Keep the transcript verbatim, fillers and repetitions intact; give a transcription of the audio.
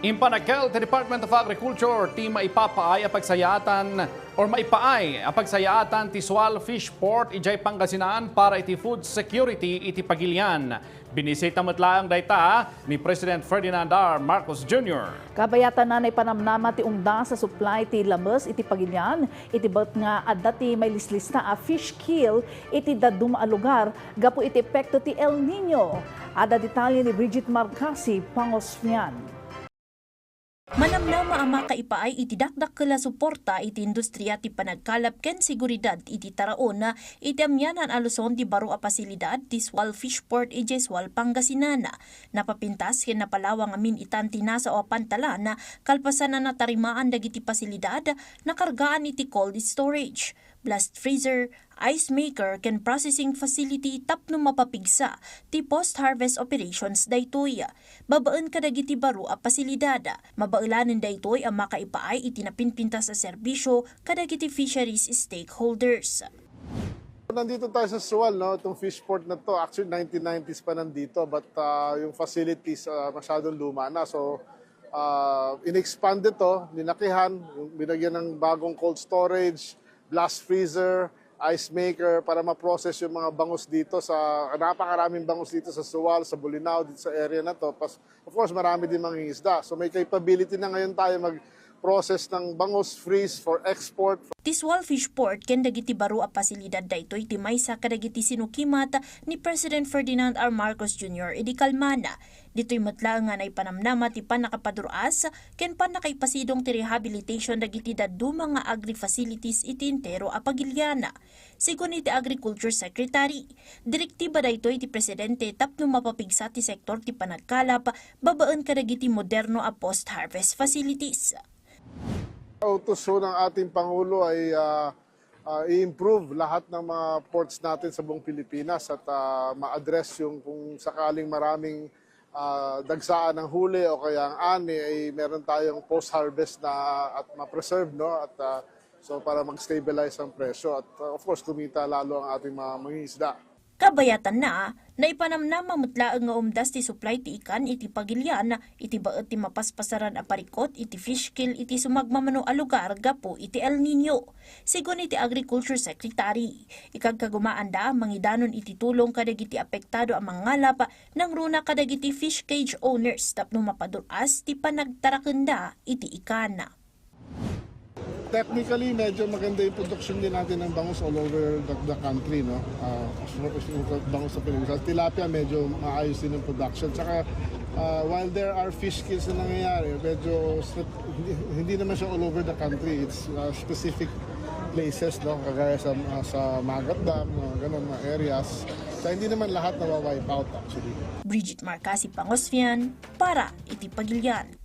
Impanagkel ti Department of Agriculture ti maipapaay a pagsayaatan or maipaay a pagsayaatan ti Sual Fish Port idiay Pangasinan para iti food security iti pagilian. Binisita met laeng dayta ni President Ferdinand R. Marcos Junior. Kabayatanna, naipanamnama ti ungdas a supply ti lames iti pagilian, iti bet nga adda ti mailislista a fish kill iti dadduma a lugar gapu iti epekto ti El Niño. Adda detalye ni Bridget Marcasi Pangosfian. Manamnama a makaipaay iti dakdakkel a suporta iti industria ti panagkalap ken seguridad iti taraon iti amianan a Luzon ti baro a pasilidad ti Sual Fish Port idiay Sual, Pangasinan. Napapintas ken napalawa ngamin itan ti nasao a pantalan kalpasan a natarimaan dagiti pasilidad nakargaan iti cold storage, blast freezer, ice maker ken processing facility tapno mapapigsa ti post-harvest operations daytoy. Babaen kadagiti baro a pasilidad, mabaelanen daytoy a makaipaay iti napinpintas a serbisyo kadagiti fisheries stakeholders. Nandito tayo sa Sual, no? Itong fish port na to, actually nineteen nineties pa nandito, but ah, yung facilities ah, masyadong luma na. So, ah, in-expand ito, linakihan, yung binagyan ng bagong cold storage, blast freezer, ice maker para ma-process yung mga bangus dito sa, napakaraming bangus dito sa Sual, sa Bolinao, dito sa area na to. Pas, of course, marami din mangingisda. So may capability na ngayon tayo mag-process ng bangus, freeze for export. Ti Sual Fish Port ken dagiti baro a pasilidad daytoy ti maysa kadagiti sinukimat ni President Ferdinand R. Marcos Junior idi kalmana. Ditoy met laeng nga naipanamnama ti pannakapadur-as ken pannakaipasidong ti rehabilitation dagiti dadduma nga agri-facilities iti entero a pagilian. Sigun iti Agriculture Secretary, direktiba daytoy ti Presidente tapno mapapigsa ti sektor ti panagkalap babaen kadagiti moderno a post-harvest facilities. Utusan ng ating Pangulo ay ah, ah, i-improve lahat ng mga ports natin sa buong Pilipinas at ah, ma-address yung kung sakaling maraming ah, dagsaan ng huli o kaya ang ani ay meron tayong post-harvest na at ma-preserve, no? At ah, so para mag-stabilize ang presyo at ah, of course kumita lalo ang ating mga mangingisda. Kabayatanna, naipanamnama met laeng nga umdas ti supply ti ikan iti pagilian iti baet ti mapaspasaran a parikut iti fish kill iti sumagmamano a lugar gapu iti El Niño. Sigun iti Agriculture Secretary, ikagkagumaanda a mangidanon iti tulong kadagiti apektado a mangngalap nangruna kadagiti fish cage owners tapno mapadur-as ti panagtarakenda iti ikan. Technically, medyo maganda yung production din natin ng bangus all over the, the country, no? Ah, as far as yung bangus sa Pilipinas. Tilapia, medyo maayos din yung production. Tsaka, ah, while there are fish kills na nangyayari, medyo spe-, hindi, hindi naman siya all over the country. It's ah, specific places, no? Kagaya sa, ah, sa Magat Dam, mga ganun, mga areas. So, hindi naman lahat nawa-wipe out, actually. Bridget Marcasi Pangosfian para iti Pagilian.